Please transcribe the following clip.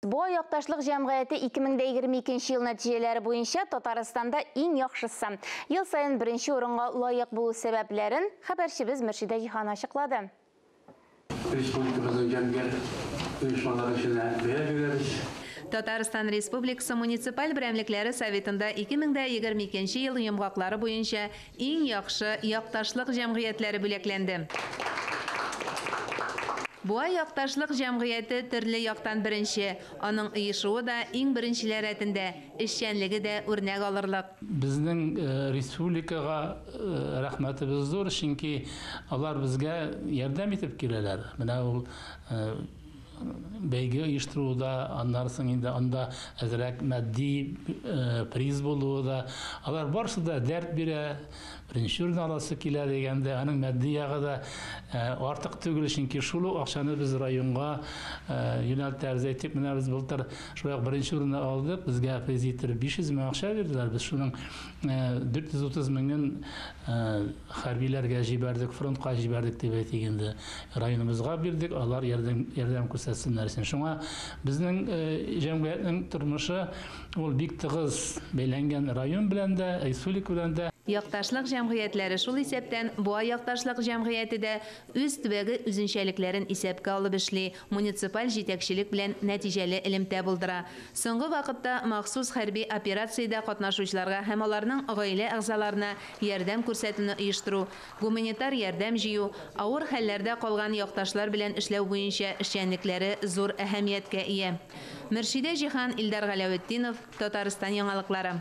Буа якташлык җәмгыяте 2022 ел нәтиҗәләре буенча Татарстанда иң яхшысы. Ел саен беренче урынга лаек булу сәбәпләрен хәбәрчебез Мөршидә Җиһан ачыклады. Республикабызның җәмгыять оешмалары эшенә бәя бирәбез. Татарстан Республикасы муниципаль берәмлекләре Советында 2022 ел йомгаклары буенча иң яхшы якташлык җәмгыятьләре бүләкләнде. Буа якташлык җәмгыяте төрле яктан беренче, аның оешуы да иң беренчеләр рәтендә, эшчәнлеге дә үрнәк алырлык. Безнең республикага рәхмәтебез зур, чөнки алар безгә ярдәм итеп киләләр. Менә ул бәйге оештыруда, аннары соң инде анда әзрәк матди приз булуы да, алар барысы да дәрт бирә, беренче урын аласы килә дигәндә, аның матди ягы да артык түгел, чөнки шул ук акчаны без районга юнәлтәбез. Әйтик, менә без былтыр шулай ук беренче урынны алдык, безгә приз иттереп 500 мең акча бирделәр, без шуның 430 меңен хәрбиләргә җибәрдек, фронтка җибәрдек дип әйтик инде. Районыбызга бирдек, алар ярдәм күрсәтсеннәр өчен. Шуңа безнең җәмгыятьнең тормышы ул бик тыгыз бәйләнгән район белән дә, республика белән дә. Якташлык җәмгыятьләре, шул исәптән Буа якташлык җәмгыяте дә үз төбәге үзенчәлекләрен исәпкә алып эшли, муниципаль җитәкчелек белән нәтиҗәле элемтә булдыра. Соңгы вакытта махсус хәрби операциядә катнашучыларга һәм аларның гаилә әгъзаларына ярдәм күрсәтүне оештыру, гуманитар ярдәм җыю, авыр хәлләрдә калган якташлар белән эшләү буенча эшчәнлекләре зур әһәмияткә ия. Мөршидә Җиһан, Илдар Галәветдинов, Татарстан яңалыклары.